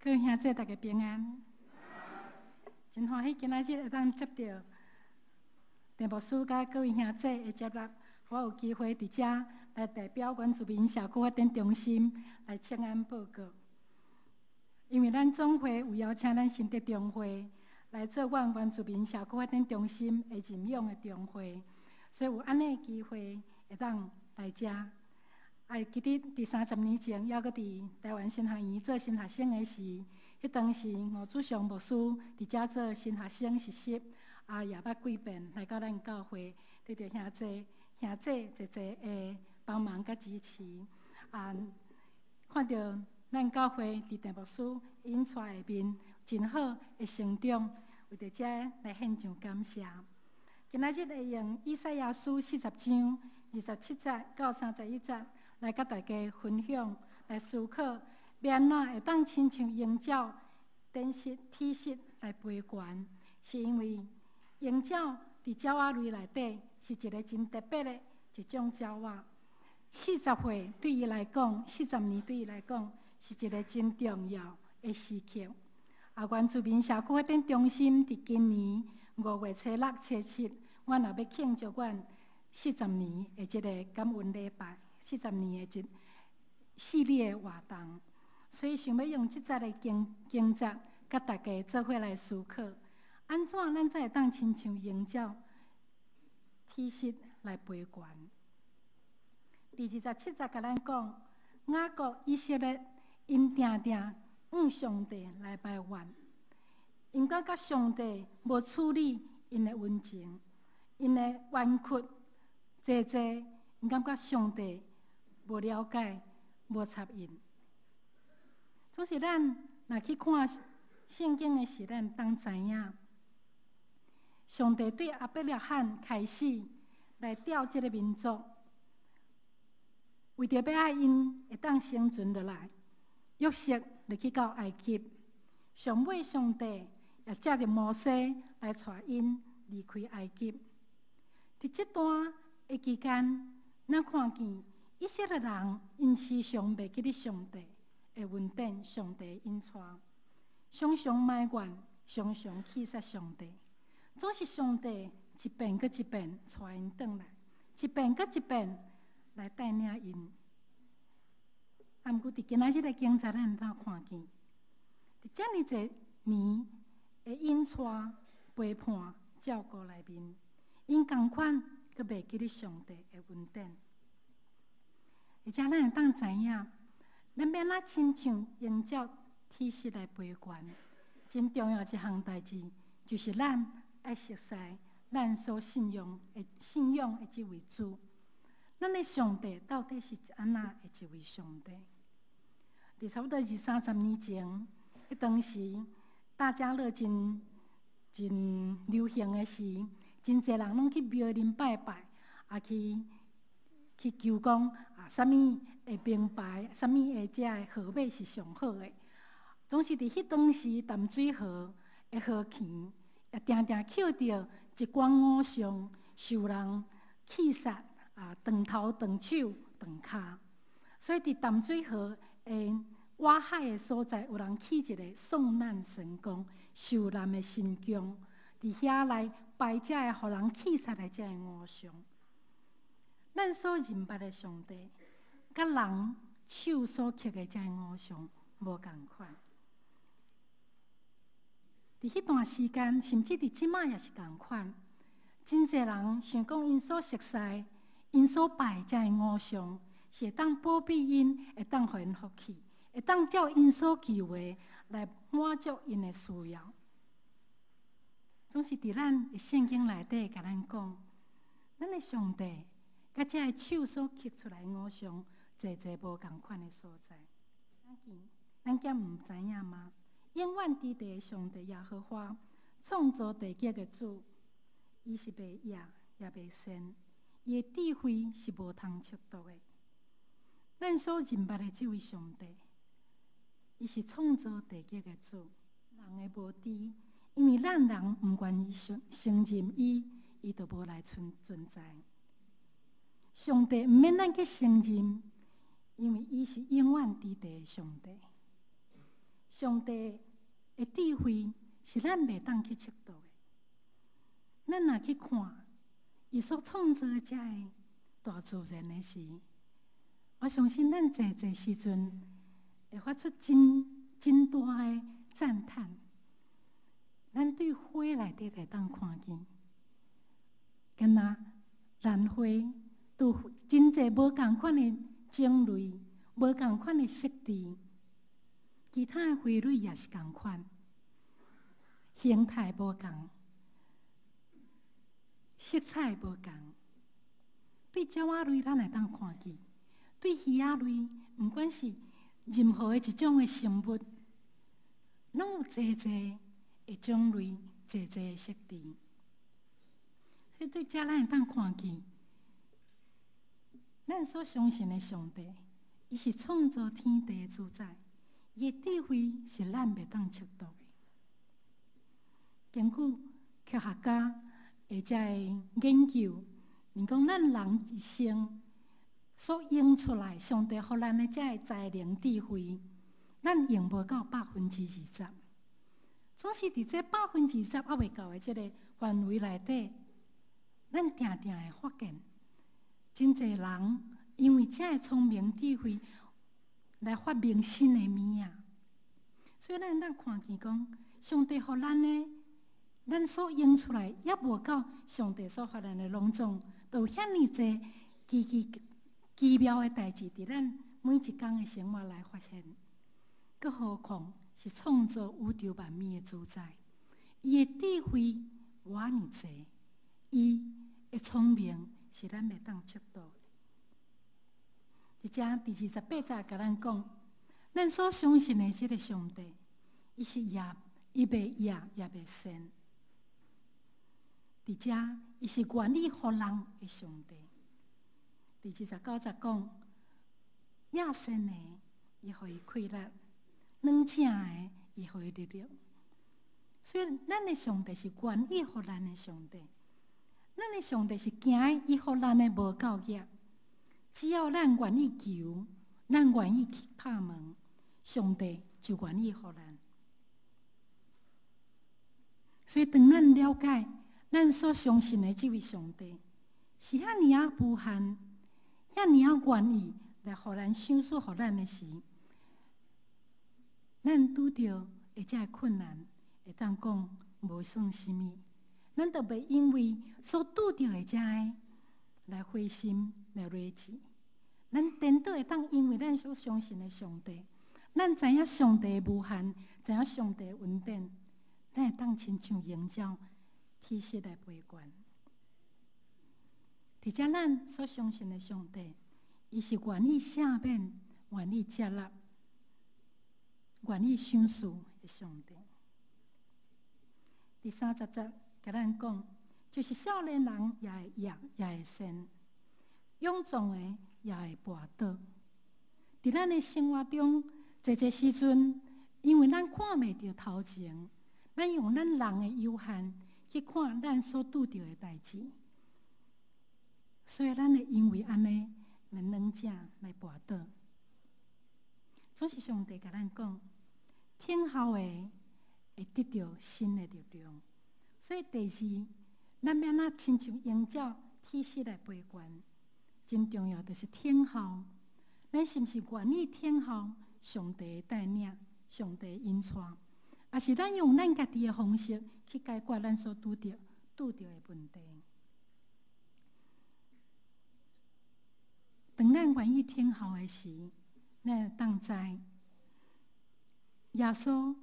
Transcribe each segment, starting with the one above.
各位兄弟，大家平安。真歡喜今仔日會當接著鄭牧師佮各位兄弟的接納，我有機會佇遮來代表原住民社區發展中心來請安報告。因為咱總會有邀請咱新德中會來做阮原住民社區發展中心的認養的中會，所以有按呢的機會會當來遮。啊，會記得佇30年前，猶閣佇臺灣神學院做神學生的時，彼當時吳祖祥牧師佇遮做神學生實習，啊，也捌幾遍來到咱教會，得著兄弟兄姊濟濟的幫忙佮支持。啊，看著咱教會佇鄭牧師引帶下面真好的成長，為著遮來獻上感謝。今仔日會用以賽亞書40章27節到31節來佮大家分享，來思考，欲按怎會當親像鷹鳥展翅體膝來飛懸，是因為鷹鳥佇鳥仔類內底是一个真特別的一種鳥仔。40歲對伊來講，40年對伊來講是一个真重要的時刻。啊，原住民社區發展中心佇今年5月初6、初7，阮也欲慶祝阮四十年的這个感恩禮拜。四十年的一系列的活動，所以想欲用這節的經經節，佮大家做伙來思考，按怎咱才會當親像鷹鳥體膝來飛懸？第27節共咱講，雅各以色列𪜶定定向上帝來埋怨，𪜶感覺上帝無處理𪜶的冤情，𪜶的冤屈，濟濟，𪜶感覺上帝無了解、無插𪜶。總是咱若去看聖經的時，咱當知影，上帝對亞伯拉罕開始來調這个民族，為著欲愛𪜶會當生存落來，約瑟入去到埃及，上尾上帝也藉著摩西來帶𪜶離開埃及。佇這段的期間，咱看見以色列人𪜶時常袂記得上帝的恩典，上帝的引帶，常常埋怨，常常棄殺上帝。總是上帝一遍閣一遍帶𪜶轉來，一遍閣一遍來帶領𪜶。啊，毋過佇今仔日的經節，咱會當看見，佇遮爾濟年的引帶、陪伴、照顧內面，𪜶仝款閣袂記得上帝的恩典。而且咱會當知影，咱欲按怎親像鷹鳥體膝來飛懸，真重要一項代誌，就是咱愛熟似咱所信仰的這位主。咱的上帝到底是按怎的一位上帝？佇差不多二三十年前，彼當時大家樂真真流行的時，真濟人攏去廟裡拜拜，啊去去求講啊，啥物的名牌，啥物的這个號碼是上好的。總是佇彼當時淡水河的河墘，也定定抾著一寡偶像受人棄殺啊，斷頭斷手斷跤。所以佇淡水河的外海的所在，有人起一个送難神宮、受難的神宮，佇遐來拜這个予人棄殺的這个偶像。咱所認捌的上帝，佮人手所刻的這个偶像無仝款。佇彼段時間，甚至佇這擺也是仝款。真濟人想講，𪜶所熟似、𪜶所拜的這个偶像，是會當保庇𪜶，會當予𪜶福氣，會當照𪜶所求的來滿足𪜶的需要。總是佇咱的聖經內底，共咱講，咱的上帝。佮這个手所刻出來偶像，濟濟無仝款的所在。咱敢毋知影嗎？永遠佇地的上帝耶和華，創造地極的主，伊是袂夜也袂睡，伊的智慧是無通測度的。咱所認捌的這位上帝，伊是創造地極的主，人的無知，因為咱人毋願意承承認伊，伊就無來存存在。上帝毋免咱去承認，因為伊是永遠佇地的上帝。上帝的智慧是咱袂當去測度的。咱若去看伊所創造的這个大自然的時，我相信咱濟濟時陣會發出真真大的讚嘆。咱對花內底會當看見，敢若蘭花都有真濟無仝款的種類，無仝款的色調，其他的花蕊也是仝款，形態無仝，色彩無仝。對鳥仔類，咱會當看見；對魚仔類，毋管是任何的一種的生物，攏有濟濟的種類，濟濟的色調。所以對這咱會當看見，咱所相信的上帝，伊是創造天地的主宰，伊的智慧是咱袂當測度的。根據科學家的這个研究，𪜶講咱人一生所用出來，上帝予咱的這个才能智慧，咱用無到20%。總是佇這百分之二十猶未夠的這个範圍內底，咱定定會發現，真濟人因為這个聰明智慧來發明新的物仔。所以咱會當看見講，上帝予咱的，咱所用出來猶無夠上帝所予咱的攏總，都有遐爾濟奇奇奇妙的代誌佇咱每一工的生活來發生。閣何況是創造宇宙萬物的主宰，伊的智慧偌爾濟，伊的聰明是咱袂當測度的。佇遮第28節共咱講，咱所相信的這个上帝，伊是夜，伊袂夜也袂睡。佇遮，伊是願意予人的上帝。第29節講，野心的，伊予伊氣力；軟正的，伊予伊力量。所以，咱的上帝是願意予咱的上帝。咱的上帝是驚伊予咱的無夠額，只要咱願意求，咱願意去拍門，上帝就願意予咱。所以，當咱了解咱所相信的這位上帝是遐爾仔無限，遐爾仔願意來予咱賞賜予咱的時，咱拄著的這个困難，會當講無算啥物，咱就袂因為所拄著的這个來灰心來落志。咱顛倒會當因為咱所相信的上帝，咱知影上帝的無限，知影上帝的恩典，咱會當親像鷹鳥起勢來飛懸。佇遮咱所相信的上帝，伊是願意赦免、願意接納、願意賞賜的上帝。第30節共咱講，就是少年人也會夜，也會瀳；勇壯的也會跋倒。佇咱的生活中，濟濟時陣，因為咱看袂著頭前，咱用咱人的有限去看咱所拄著的代誌，所以咱會因為按呢來軟正來跋倒。總是上帝共咱講，等候的會得著新的力量。所以第二，咱欲按怎親像鷹鳥起勢來飛懸，真重要就是等候。咱是毋是願意等候上帝的帶領、上帝的引帶？抑是咱用咱家己的方式去解決咱所拄著的問題？當咱願意等候的時，咱會當知耶穌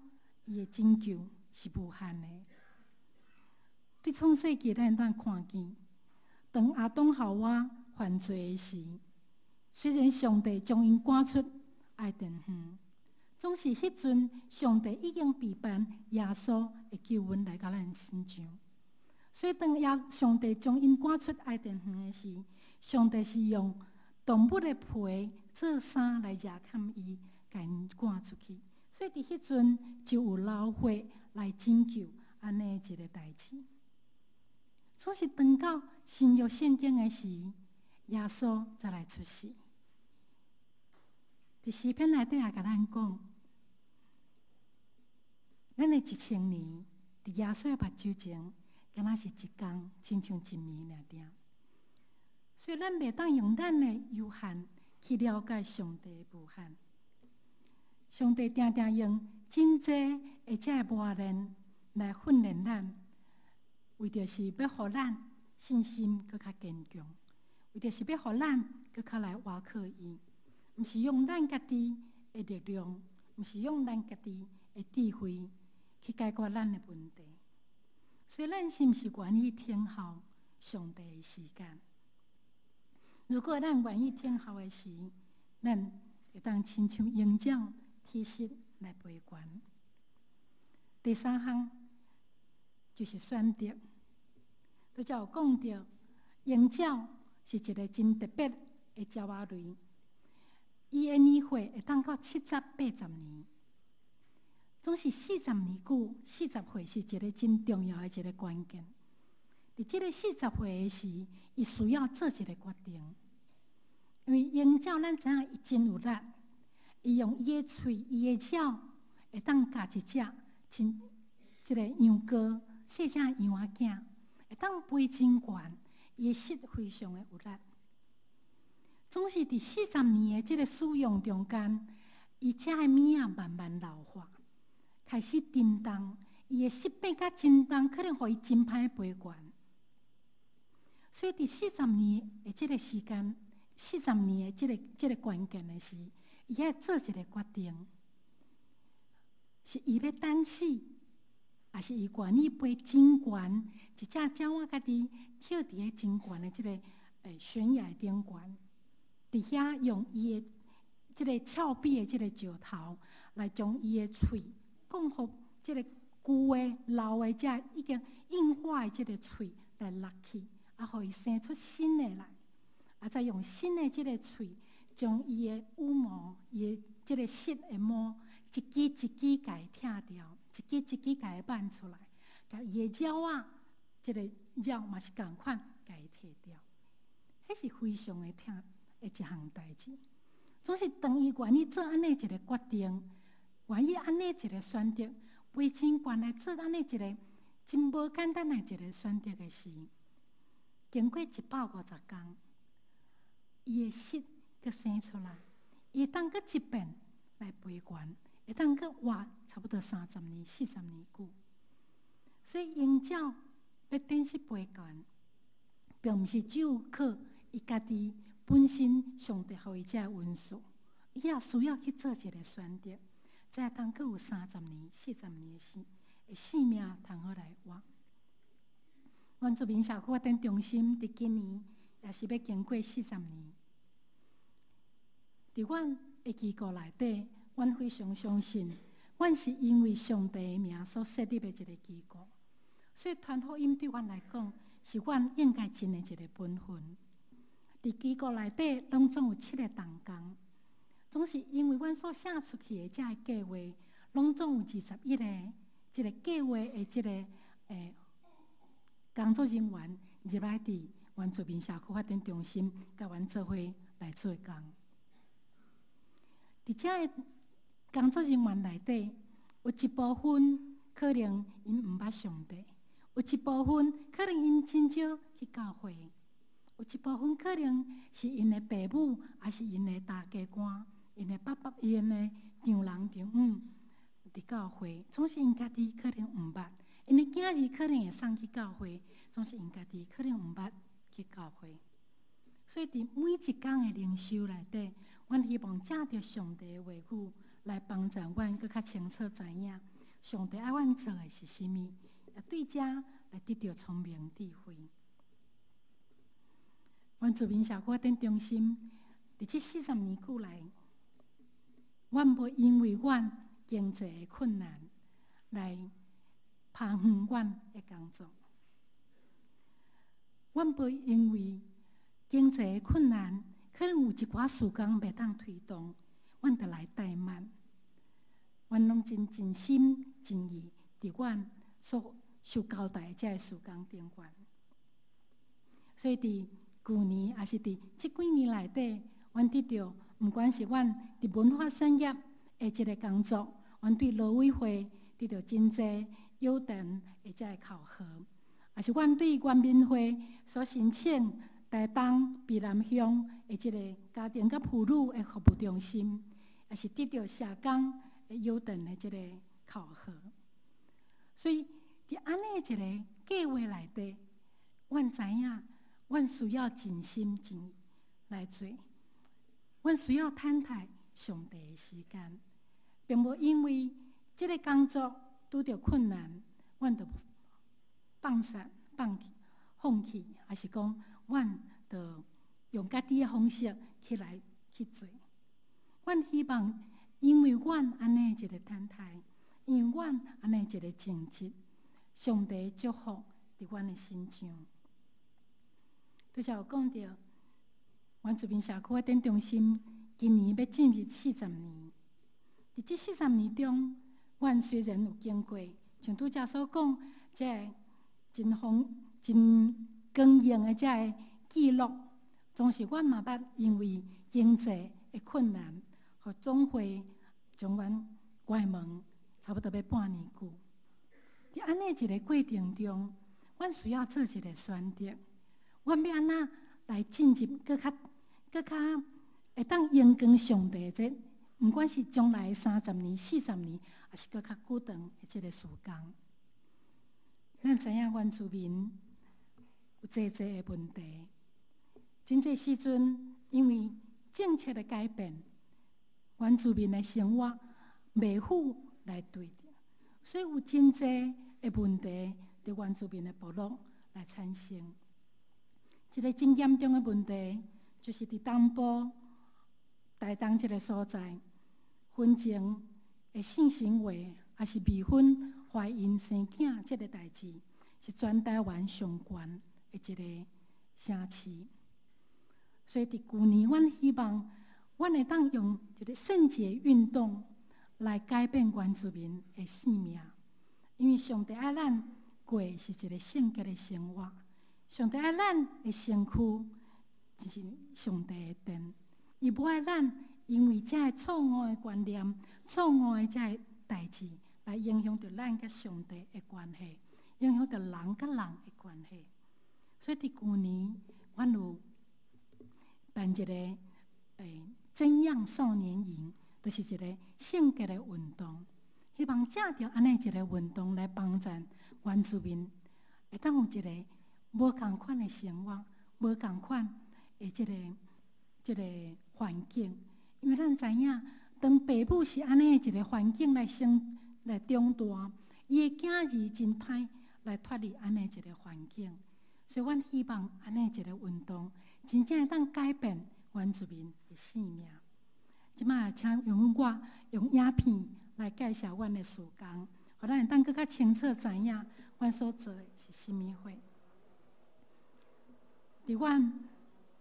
伊的拯救是無限的。佇創世記，咱會當看見，當亞當夏娃犯罪的時，雖然上帝將𪜶趕出伊甸園，總是彼陣上帝已經備辦耶穌的救恩來到咱身上。所以當耶上帝將𪜶趕出伊甸園的時，上帝是用動物的皮做衫來遮蓋伊，共𪜶趕出去。所以佇彼陣就有流血來拯救按呢一个代誌。總是等到新約聖經的時，耶穌才來出世。佇詩篇內底也共咱講，咱的1000年，佇耶穌的目睭前，敢若是一工，親像一暝爾爾。所以咱袂當用咱的有限去了解上帝的無限。上帝定定用真濟的這个磨練來訓練咱，為著是欲予咱信心閣較堅強，為著是欲予咱閣較來倚靠伊，毋是用咱家己的力量，毋是用咱家己的智慧去解決咱的問題。所以咱是毋是願意等候上帝的時間？如果咱願意等候的時，咱會當親像鷹鳥體質來飛懸。第三項就是選擇。拄才有講著，鷹鳥是一个真特別的鳥仔類，伊的年歲會當到七十、八十年，總是四十年久，40歲是一个真重要的一个關鍵。佇這个四十歲的時，伊需要做一个決定，因為鷹鳥咱知影伊真有力，伊用伊的喙、伊的爪，會當咬一隻真這个羊羔、細隻羊仔囝，會當飛真懸，伊的膝非常的有力。總是佇四十年的這个使用中間，伊遮的物仔慢慢老化，開始沉重，伊的膝變甲真重，可能予伊真歹飛懸。所以佇四十年的這个時間，四十年的這个關鍵的時，伊愛做一个決定，是伊欲等死，抑是伊願意飛真懸，一隻鳥仔家己跳佇咧真懸的這个懸崖頂懸，佇遐用伊的這个峭壁的這个石頭來將伊的喙降予這个舊的老的這已經硬化的這个喙來落去，啊，予伊生出新的來，啊，再用新的這个喙，將伊的羽毛、伊的這个膝的毛，一支一支共伊拆掉，一支一支共伊挽出來，共伊的爪仔，這个爪嘛是仝款共伊提掉，彼是非常的疼的一項代誌。總是當伊願意做按呢一个決定，願意按呢一个選擇，飛真懸來做按呢一个真無簡單的一个選擇的時，經過150工，伊的膝閣生出來，伊會當閣一遍來飛懸，會當閣活差不多30年、40年久。所以鷹鳥欲展翅飛懸，並毋是只有靠伊家己本身上帝予伊這个恩賜，伊也需要去做一个選擇，才會當閣有三十年、四十年的性命通好來活。原住民社區發展中心佇今年也是欲經過四十年。佇阮的機構內底，阮非常相信，阮是因為上帝的名所設立的一个機構，所以傳福音對阮來講，是阮應該盡的一个本分。佇機構內底，攏總有七个同工，總是因為阮所寫出去的這个計劃，攏總有21个這个計劃的這个工作人員入來佇原住民社區發展中心，共阮做伙來做工。佇這个工作人員內底，有一部分可能𪜶毋捌上帝，有一部分可能𪜶真少去教會，有一部分可能是𪜶的爸母，抑是𪜶的大家官，𪜶的爸爸、𪜶的丈人丈母佇教會，總是𪜶家己可能毋捌，𪜶的囝兒可能會送去教會，總是𪜶家己可能毋捌去教會。所以，佇每一工的靈修內底，阮希望藉著上帝的話語來幫助阮，閣較清楚知影上帝愛阮做的是啥物，也對這來得著聰明智慧。原住民社區發展中心佇這四十年久來，阮無因為阮經濟的困難來拍遠阮的工作，阮無因為經濟的困難，可能有一寡事工袂當推動，阮就來怠慢。阮攏真盡心盡意，佇阮所受交代的這个事工頂懸。所以佇舊年，抑是佇這幾年內底，阮得著，毋管是阮佇文化產業的一个工作，阮對勞委會得著真濟優等的這个考核，也是阮對原民會所申請台東卑南鄉的這个家庭佮婦女的服務中心，也是得著社工的優等的這个考核。所以，佇按呢一个計劃內底，阮知影，阮需要盡心盡意來做，阮需要等待上帝的時間，並無因為這个工作拄著困難，阮就放散、放棄、放棄，抑是講阮就用家己的方式去來去做。阮希望，因為阮按呢一个等待，因為阮按呢一个正直，上帝祝福佇阮的身上。拄才有講著，原住民社區發展中心今年欲進入四十年。佇這四十年中，阮雖然有經過，像拄才所講，這个真豐、真光榮的這个記錄，總是阮嘛捌因為經濟的困難，予總會將阮關門，差不多欲半年久。佇按呢一个過程中，阮需要做一个選擇。阮欲按怎來進入閣較、閣較會當榮光上帝這，毋管是將來30年、40年，抑是閣較久長的這个時間。咱知影原住民有濟濟的問題，真濟時陣因為政策的改變，原住民的生活袂赴來對著，所以有真濟的問題佇原住民的部落來產生。一个真嚴重的問題，就是佇東部台東這个所在，婚前的性行為，抑是未婚懷孕生囝這个代誌，是全台灣上懸的一个城市。所以佇舊年，阮希望阮會當用一个聖潔運動來改變原住民的性命，因為上帝愛咱過的是一个聖潔的生活。上帝愛咱的身軀，就是上帝的殿。伊無愛咱因為這个錯誤的觀念、錯誤的這个代誌，來影響著咱佮上帝的關係，影響著人佮人的關係。所以佇舊年，阮有辦一個怎樣少年營，就是一个聖潔的運動，希望藉著按呢一个運動來幫助原住民，會當有一个無仝款的生活，無仝款的這个環境。因為咱知影，當爸母是按呢一个環境來生來長大，伊的囝兒真歹來脫離按呢一个環境。所以，阮希望按呢一个運動，真正會當改變原住民的性命。這擺請容許我用影片來介紹阮的事工，予咱會當閣較清楚知影阮所做的是啥物貨。佇阮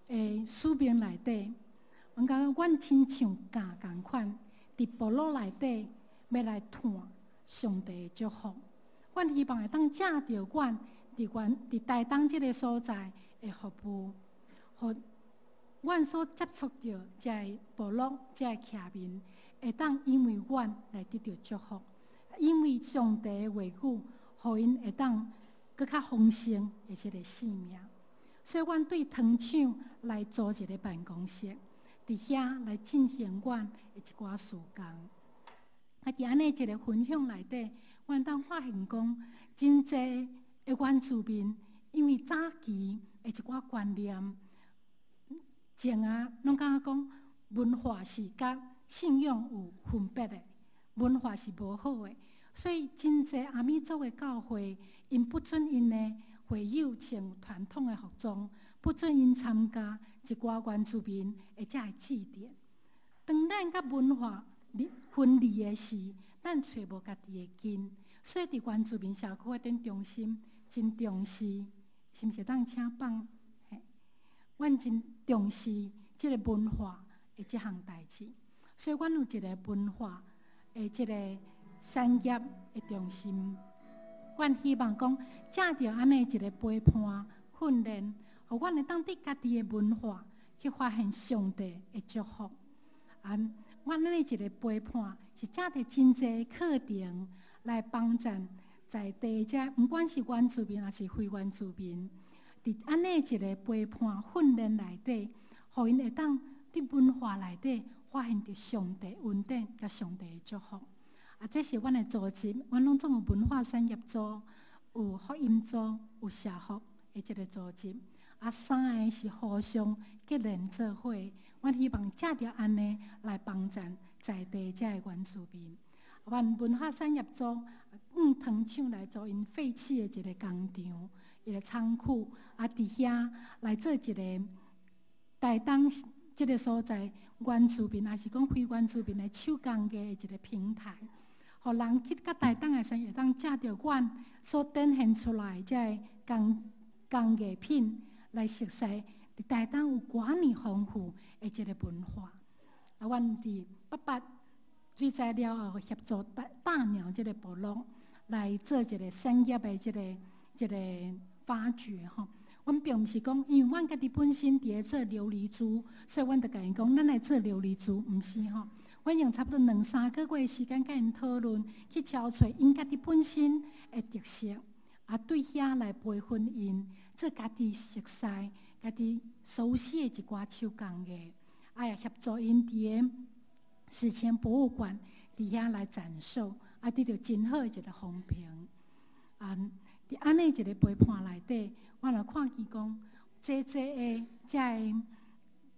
的使命內底，阮感覺阮親像蚶仝款，佇部落內底欲來傳上帝的祝福。阮希望會當藉著阮佇台東這个所在的服務，予阮所接觸著這个部落、這个徛民，會當因為阮來得著祝福，因為上帝的話語，予𪜶會當閣較豐盛的這个生命。所以，阮對糖廠來租一个辦公室，佇遐來進行阮的一寡事工。啊，佇按呢一个分享內底，阮當發現講，真濟的原住民，因為早期的一寡觀念，前啊，攏感覺講文化是佮信仰有分別的，文化是無好的，所以真濟阿美族的教會，𪜶不准𪜶的會友穿傳統的服裝，不准𪜶參加一寡原住民的這个祭典。當咱佮文化分離的時，咱揣無家己的根，所以佇原住民社區發展中心真重視，是毋是當請放？阮真重視這个文化的這項代誌，所以阮有一个文化的這个產業的中心。阮希望講，藉著按呢一个陪伴訓練，予阮會當佇家己的文化去發現上帝的祝福。啊，阮按呢一个陪伴是藉著真濟課程來幫贊在地遮，毋管是原住民抑是非原住民，佇按呢一个陪伴訓練內底，予𪜶會當佇文化內底發現著上帝恩典佮上帝的祝福。啊，這是阮的組織，阮攏總有文化產業組，有福音組，有社福的這个組織。啊，三个是互相結連做伙。阮希望藉著按呢來幫贊在地遮的原住民。阮文化產業組用糖廠來做𪜶廢棄的一个工廠，一个倉庫，啊，佇遐來做一个台東這个所在原住民，抑是講非原住民的手工藝的一个平台，予人去到台東的時，會當藉著阮所展現出來這个工藝品來熟悉佇台東有偌爾豐富的一个文化。啊，阮佇八八水災了後，協助大鳥這个部落來做一个產業的這個發掘吼。阮並毋是講，因為阮家己本身佇咧做琉璃珠，所以阮就共𪜶講，咱來做琉璃珠，毋是吼。阮用差不多兩三個月的時間，佮𪜶討論，去敲揣𪜶家己本身的特色，啊，對遐來培訓𪜶做家己熟悉、家己熟悉的一寡手工藝，啊，也協助𪜶佇个史前博物館佇遐來展售，啊，得著真好的一个風評。啊，佇按呢一个陪伴內底，我若看見講，濟濟的遮个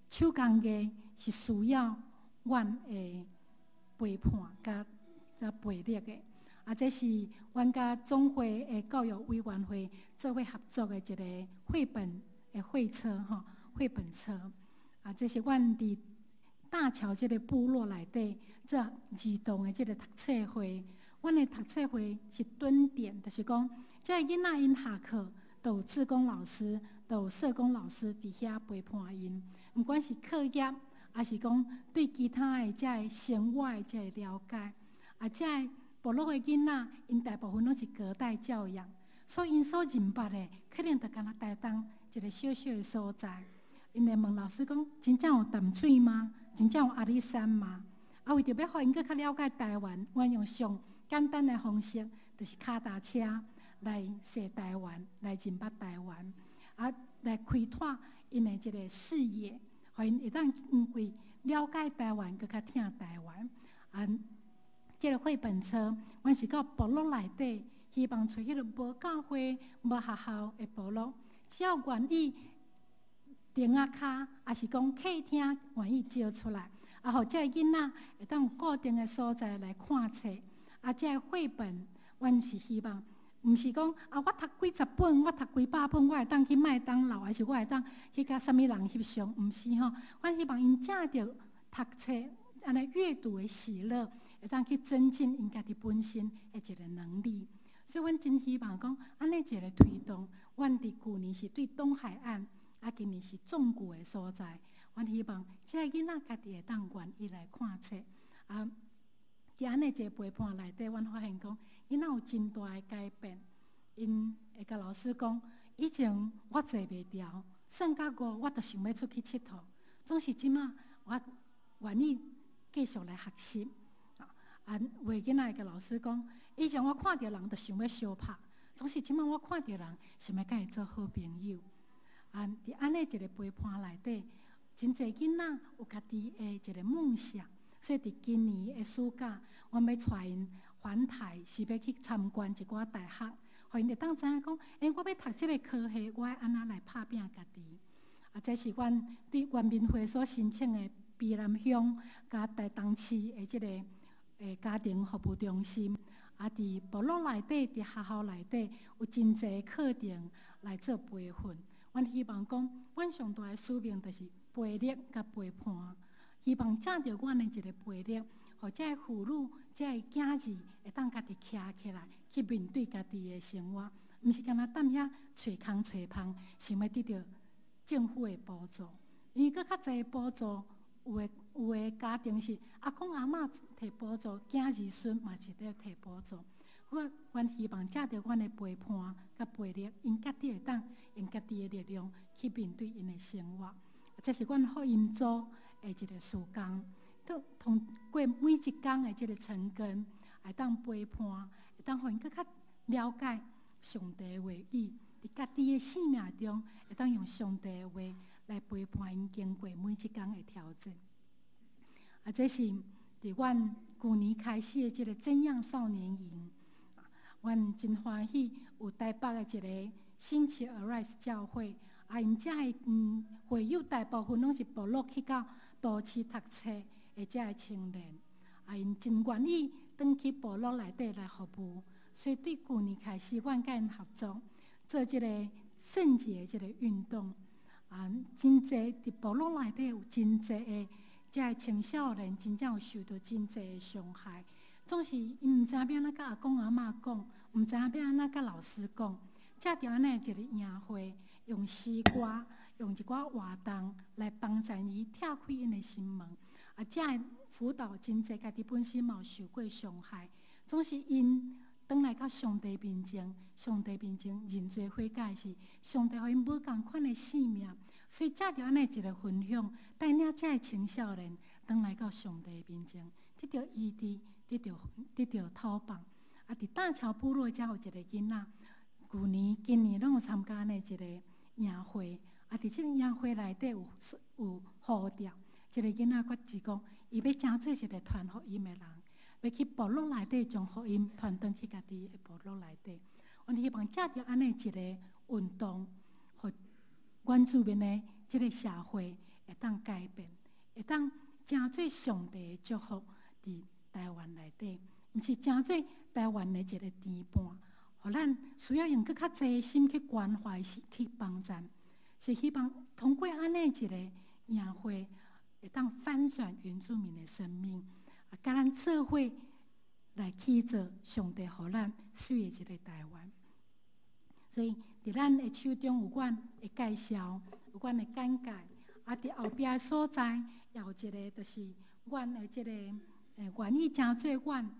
手工藝是需要阮的陪伴佮培力的。啊，這是阮佮總會的教育委員會做伙合作的一个繪本的繪冊吼，繪本冊。啊，這是阮佇大橋這个部落內底做兒童的這个讀冊會。阮的讀冊會是蹲點，就是講，這个囡仔𪜶下課，都有志工老師，都有社工老師佇遐陪伴𪜶，毋管是課業，抑是講對其他的這个生活的這个了解。啊，這个部落的囡仔，𪜶大部分攏是隔代教養，所以𪜶所認捌的，可能就敢若台東一个小小的所在。𪜶會問老師講：真正有淡水嗎？真正有阿里山嗎？啊，為著欲予𪜶閣較了解台灣，阮用上簡單的方式，就是跤踏車來踅台灣，來認捌台灣，啊，來開拓𪜶的這个視野，予𪜶會當因為了解台灣，閣較疼台灣。啊，這个繪本冊，阮是到部落內底，希望揣彼个無教會、無學校的部落，只要願意停仔跤，抑是講客廳願意借出來，啊，予這个囡仔會當有固定的所在來看冊。啊，這个繪本，阮是希望，毋是講啊，我讀幾十本，我讀幾百本，我會當去麥當勞，還是我會當去佮啥物人翕相？毋是吼，阮希望𪜶藉著讀冊，按呢閱讀的喜樂，會當去增進𪜶家己本身的一个能力。所以，阮真希望講，按呢一个推動，阮佇舊年是對東海岸，啊，今年是縱谷的所在。阮希望這个囡仔家己會當願意來看冊。啊，佇按呢一个陪伴內底，阮發現講，囡仔有真大的改變。𪜶會共老師講，以前我坐袂牢，算到五我就想欲出去𨑨迌，總是這馬我願意繼續來學習。啊，有的囡仔會共老師講，以前我看著人就想欲相拍，總是這馬我看著人想欲佮伊做好朋友。啊，佇按呢一个陪伴內底，真濟囡仔有家己的一个夢想。所以佇今年的暑假，阮欲帶𪜶環台，是欲去參觀一寡大學，予𪜶會當知影講，欸，我欲讀這个科系，我愛按怎來拍拚家己。啊，這是阮對原民會所申請的卑南鄉佮台東市的這个家庭服務中心。啊，佇部落內底，佇學校內底有真濟課程來做培訓。阮希望講，阮上大的使命就是培力佮陪伴。希望藉著阮的一个培力，予這个婦女、這个囝兒會當家己徛起來，去面對家己的生活，毋是干焦踮遐揣空揣芳，想欲得著政府的補助。因為閣較濟補助，有的家庭是阿公阿嬤提補助，囝兒孫嘛是咧提補助。阮希望藉著阮的陪伴佮培力，𪜶家己會當用家己的力量去面對𪜶的生活。這是阮福音組的一個事工，都通過每一工的這个晨更，會當陪伴，會當予𪜶閣較了解上帝的話語，佇家己的生命中，會當用上帝的話來陪伴𪜶經過每一工的挑戰。啊，這是佇阮舊年開始的這個怎樣少年營，阮真歡喜有台北的一個興起 Arise 教會，啊，𪜶遮的會友大部分攏是部落去到都市讀冊的遮的青年，啊，𪜶真願意轉去部落內底來服務，所以對舊年開始，阮佮𪜶合作做這個聖潔的這個運動，啊，真濟佇部落內底有真濟的遮的青少年，真正有受著真濟的傷害，總是𪜶毋知影欲按怎佮阿公阿嬤講，毋知影欲按怎佮老師講，藉著按呢一個營會，用詩歌，用一寡活動來幫助伊拆開𪜶的心門。啊，遮的輔導真濟家己本身嘛有受過傷害，總是𪜶轉來到上帝面前，上帝面前認罪悔改時，上帝予𪜶無仝款的生命。所以藉著按呢一個分享，帶領遮的青少年轉來到上帝面前，得著醫治，得著討放。啊，佇大橋部落遮有一個囡仔，舊年、今年攏有參加按呢一個營會。啊，佇這個營會內底有呼召，這個囡仔決志講，伊欲成做一個傳福音的人，欲去部落內底將福音傳轉去家己的部落內底。阮希望藉著按呢一個運動，予原住民的這個社會會當改變，會當成做上帝的祝福佇台灣內底，毋是成做台灣的一個甜伴，予咱需要用閣較濟心去關懷，是去幫助，是希望通過按呢一個營會，會當翻轉原住民的生命，啊，佮咱做伙來去做上帝予咱媠的一個台灣。所以，佇咱的手中有阮的介紹，有阮的簡介，啊，佇後壁的所在，也有一個，就是阮的這個，願意成做阮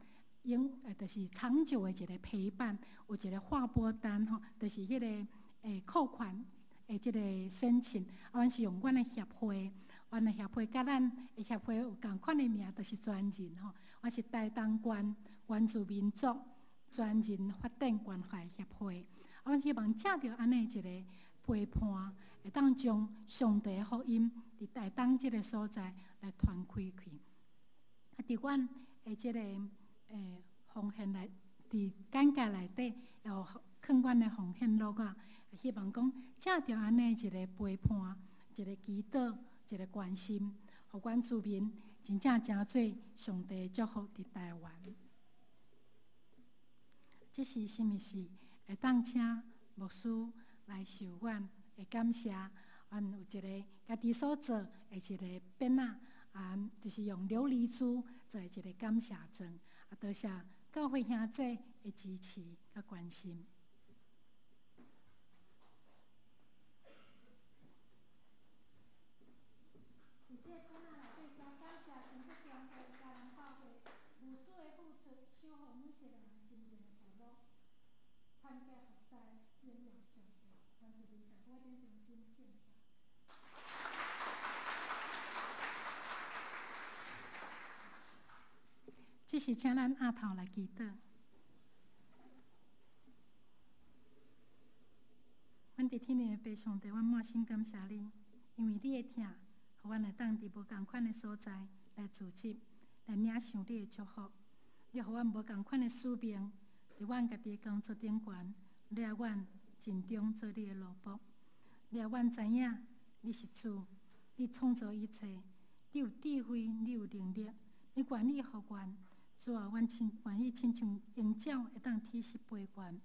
永，就是長久的一個陪伴，有一個劃撥單吼，就是彼個扣款的這個申請，啊，阮是用阮的協會，阮的協會佮咱的協會有仝款的名，就是專人吼，我是台東縣原住民族專人發展關懷協會。阮希望藉著按呢一個陪伴，會當將上帝的福音佇台東這個所在來傳開去。啊，佇阮的這個奉獻內，佇簡介內底也有囥阮的奉獻錄仔。希望講藉著按呢一個陪伴，一個祈禱，一個關心，予原住民真正成做上帝的祝福佇台灣。這時是毋是會當請牧師來受阮的感謝？阮有一個家己所做的一個餅仔，啊，就是用琉璃珠做一個感謝狀。啊，多謝教會兄弟的支持佮關心。佇這個餅仔內底，真感謝真濟中國嘉南教會無私的付出，守護每一個人心靈的部落，團結服侍，榮耀上帝。原住民社會發展中心敬上。這時請咱阿頭來祈禱。阮佇天頂的父上帝，阮滿心感謝你，因為你的疼，予阮會當佇無仝款的所在來聚集，來領受你的祝福。你予阮無仝款的使命，佇阮家己的工作頂懸，你愛阮盡忠做你的奴僕。你愛阮知影，你是主，你創造一切，你有智慧，你有能力，你願意予阮。主啊，阮親願意親像鷹鳥會當體恤飛懸，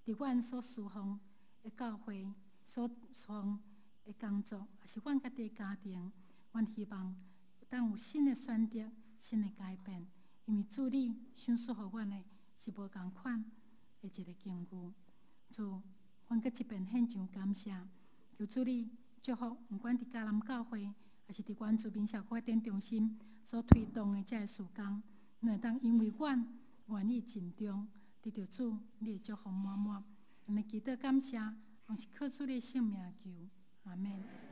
佇阮所侍奉的教會，所侍奉的工作，抑是阮家己的家庭，阮希望會當有新的選擇、新的改變。因為主你賞賜予阮的是無仝款的一個境遇。主，阮閣一遍獻上感謝，求主你祝福，毋管佇嘉南教會，抑是佇原住民社會發展中心所推動的這个事工，會當因為阮願意盡忠，得著主你的祝福滿滿。按呢祈禱感謝，攏是靠主你的聖名求，阿們。